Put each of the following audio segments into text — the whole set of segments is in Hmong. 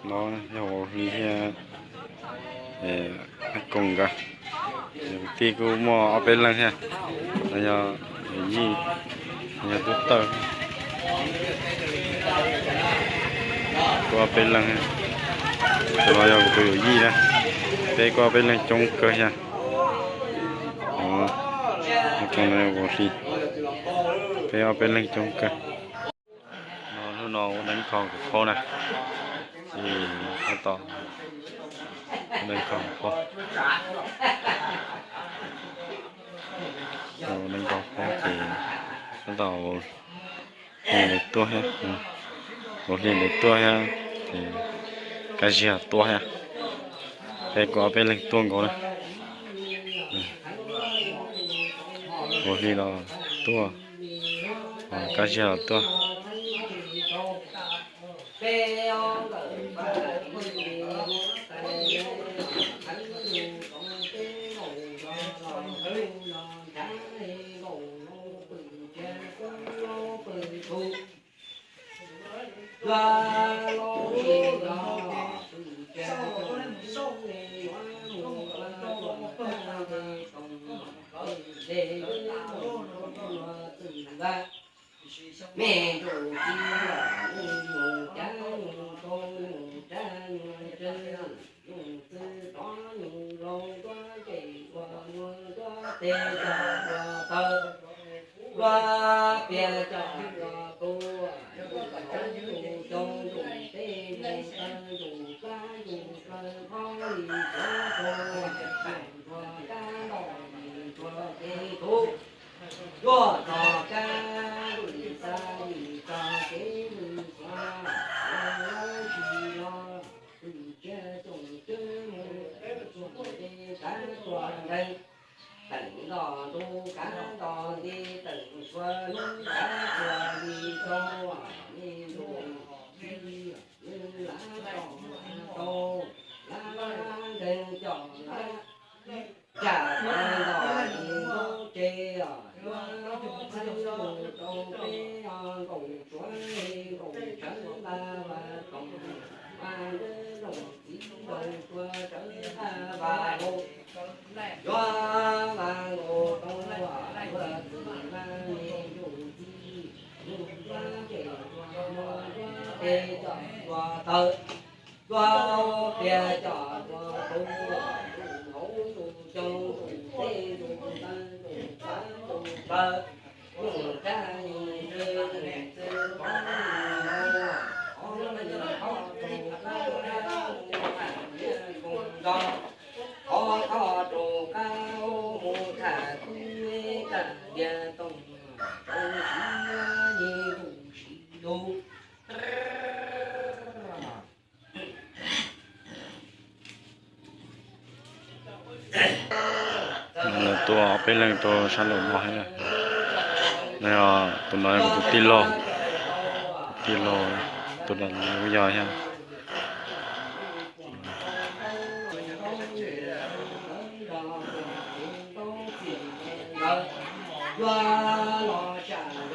No yog Vaus Hli thiab Koos nkawd. Kwv tij kuj muaj ob peb leeg thiab, no yog yawm yij, no yog tub tawj, kuj ob peb leeg. Tus no yog kuv tus yawm yij na, peb kuj ob peb leeg coob kawg thiab. Koos no yog Vaus Hli, peb ob peb leeg coob kawg. No hnub no ua deev kho kuv phaub na, ces tab tom ua deev kho kuv phaub, ua deev kho kuv phaub ces tab tom Hli lawv tuaj thiab, Vaus Hli lawv tuaj thiab, ces Kab Ziag tuaj thiab, peb kuj ob peb leeg tuaj nkaus na. Vaus Hli los tuaj, Kab Ziag los tuaj. Mej ntsum txiv los nug nug cab nug tau nug rab nug tsawb, nug txwv tod nug laus ntuav ntsej ua nua ntuav teg coj ua taw, ntuav pias coj ua tua, nug hauv nug coo nug teb nug taw nug plab nug plaws phob li cuav rau, nug ntsuag kab ntoj li ntsuag kev tuv, cuaj txog kab li xav li txog kev li xav, ua lawv tsis los tws tsiaj tsoom tswb mus, txuag nte kav txuag nteeg, teem nto ntu kav nto nti, teem txhua hnub kav txhua li rau, me ntuj txiv lwm lab tso lab tau, lab lab nkeeg coj lab, tsam nto li ntaub tse, yuav txhawb mus rau peb nkaus tsuav nkaus tshawv nta vas toom, vas nrab nraug txiv nraug tsuag tshawv nta vas nkaus, yuav vas nkaus tau, yuav txwm vas me ntuj txiv, ntuj txab ntsej tsuag ntuav teg coj tsuag taw, tsuag pias coj tsuag tuv, ntuj hauv ntuj coo ntuj teb ntuj taw ntuj txhab ntuj plaws, ntuj tsab ntuj tswb ntuj txwv pov ntuj hauv, qhov ntuj qhov tsuj qab ntuj tham niab koog nto, qhov qhov tsuj qab mus tham tub kaj diav toog rau siav ntuj siv lug. Lawv tuaj ob peb leeg rau sab laug no thiab. No yog tus no yog kuv tus tij laug, tus tij laug, tus no kuj yog thiab. Tas ua neej tas ces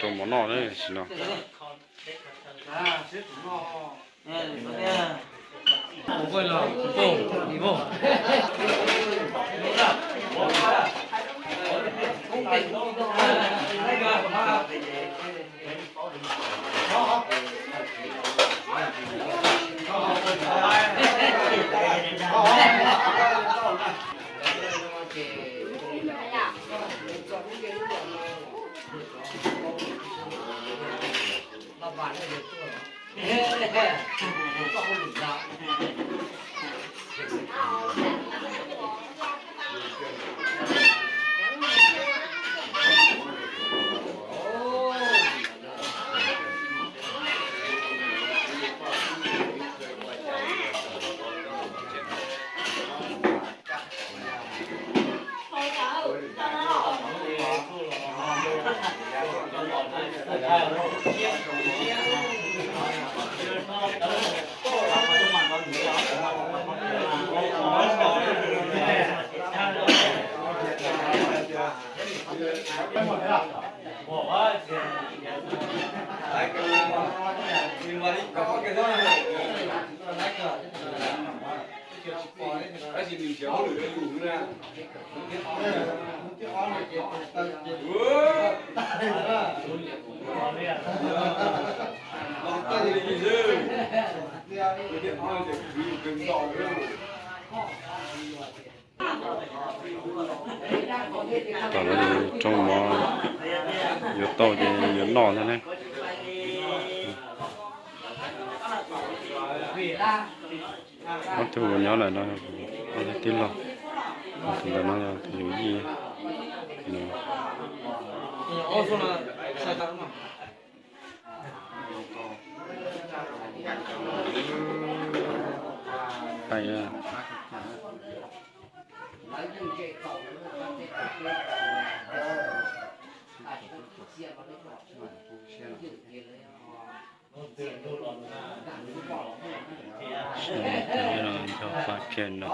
rau mov noj na sim no. Tom no yus tsoo mov yuav tau ces yuav noj ntag na. Ob tug nyob lawm no, ob tug tij laug, tus ntawd no yog tus yawm yij no. Pais, cog fab kiag no.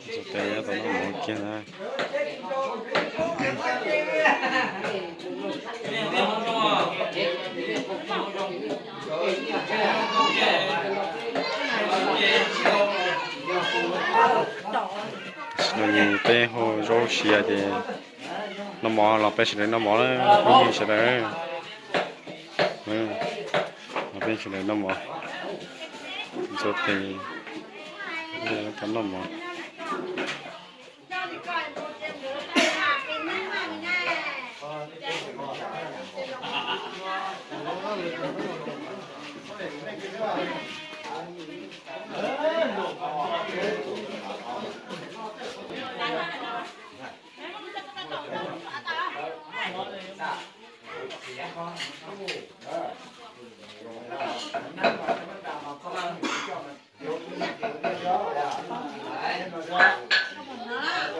Ntxuag tes nyob tau noj mov kiag na. Tam sim no peb hau zaub sia ces noj mov los peb sawv daws noj mov na, phooj ywg sawv daws. Los peb sawv daws noj mov. Ntxuag tes tau noj mov. Tam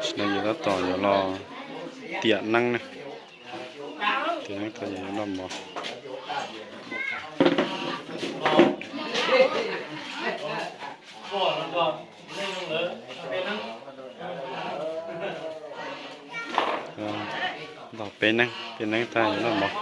sim no yus tab tom yuav los tiam neeb na. Tiam neeb tag yuav noj mov. Noj peb neeb, peb neeb tag yuav noj mov.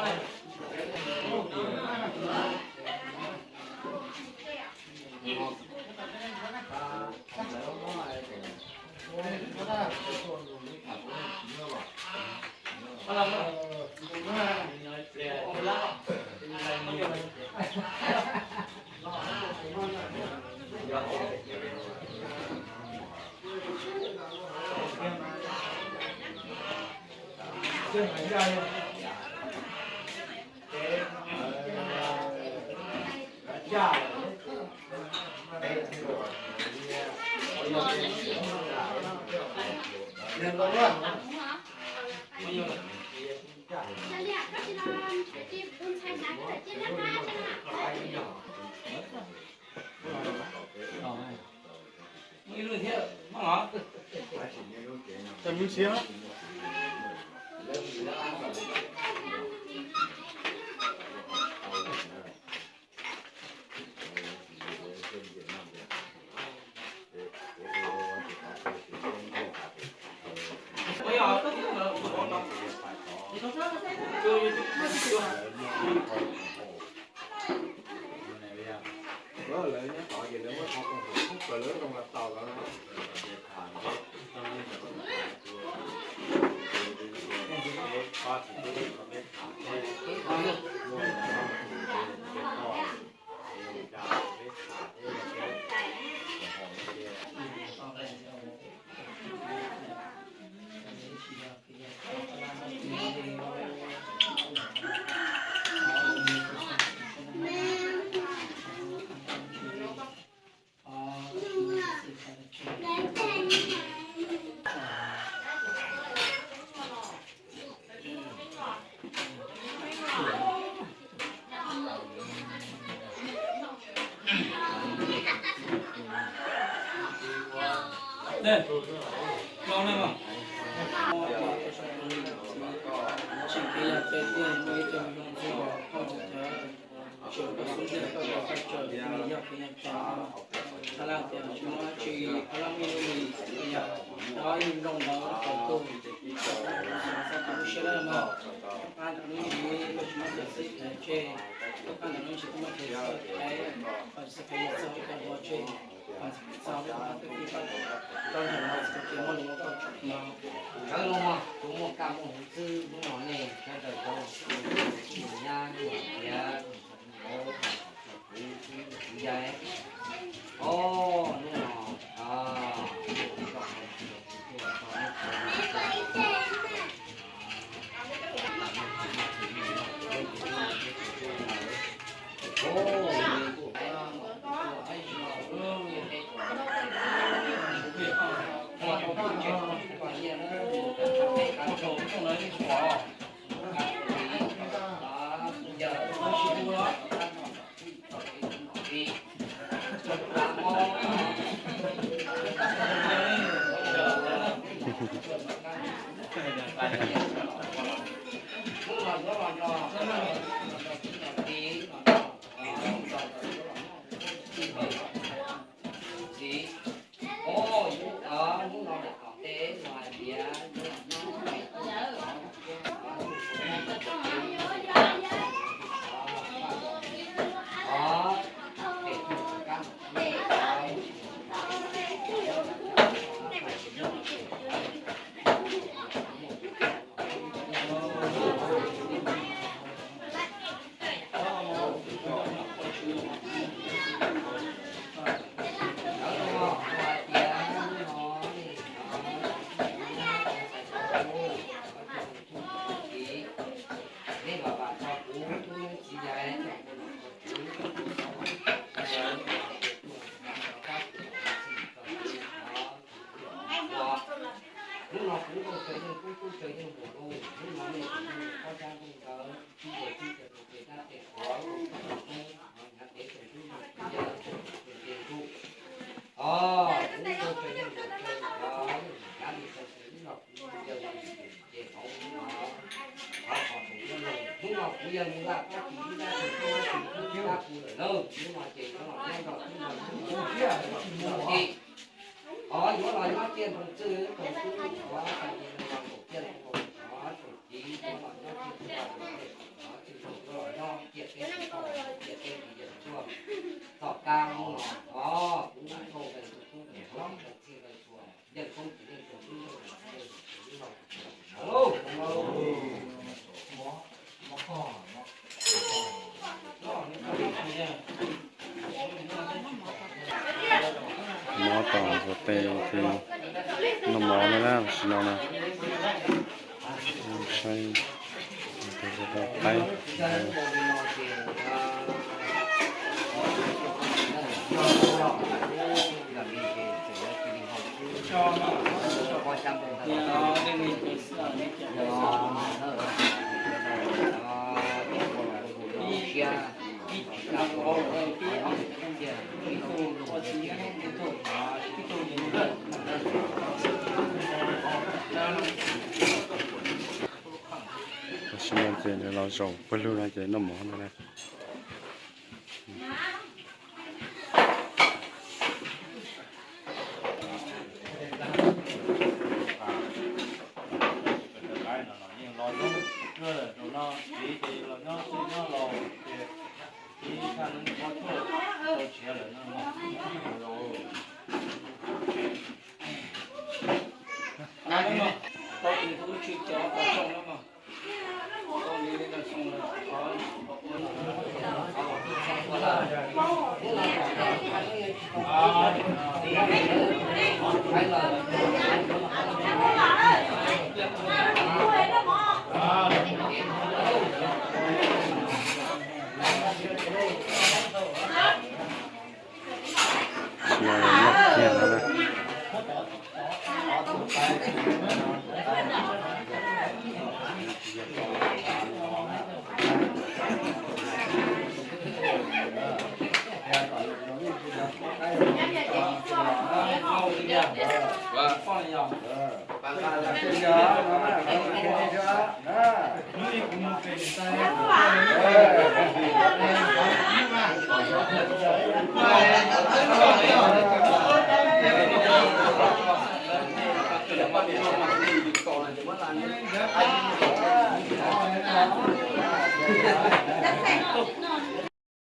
Tsis koj xub ntiag koj yog koj tsaws me yog koj yog tsaws, Pha Laj tias tsis muaj dab tsi, Pha Laj muaj ib lub mis yog, no ib lub nroog ntawd tsaws tus, xav tau lub siab dawb mog. Koj pab ntawm lub ntsis koj tsis muaj tias xwb kav tseg, koj pab ntawm lub ntsis koj muaj tias xwb kav, kom tsis txhob kav yus txog ib koj ua tseg, kom txog peb tus pab twj tij pab rau ntawm no tsis tau tias muaj lus ua koj tsuam no. Sawv los mog, tus muaj kaj muaj huv xwb, hnub no nej sawv daws tau tus nyab tus tiav, tus nyab, o, hnub no, Hnub no kuv Nkauj Tsawg Yeej tub tub Tsawg Yeej Muas lauj, hnub no nej tus ntxhais Phob Tsab Nkauj Ntxawm, tub Tsawg Yeej Muas, hnyav kev txaus ntshub, tus yawg txaus ntshub, tus yawg txaus ntshub. Os, kuv Nkauj Tsawg Yeej Muas, Tsawg Yeej Muas, hnyav li txaus ntshub no kuv Nkauj Tsawg Yeej Muas ces hauv hnub no, thov kom tus hnub no, hnub no kuv yawg Mus Laj Tob Kis ib dab tsi tub dab tsi tub dab kuv lawm lauj, hnub no ces cov los nyob nrog hnub no hnub no tsis tau txim. Os, yuav los nyob ciaj nroog Txwj Toog Tub, yuav tau li no los kaum ciaj nroog Txwj Toog Tub, yuav los nyob ciaj nroog Txwj Toog Tub, yuav los nyob ciaj peb tsis tau, ciaj peb tsis yawg tsuag. Tom qab hnub no, os, kuv Nkauj Tsawg Yeej Tub, Nkauj Tsawg Yeej Txhij, Nkauj Tsawg Yeej Tub, Nkauj Tsawg Yeej Tub, Mov tom ntxuav tes ces noj mov no na, tam sim no na. Saib tes qaib. Zaum pawg lug no ces noj mov no na.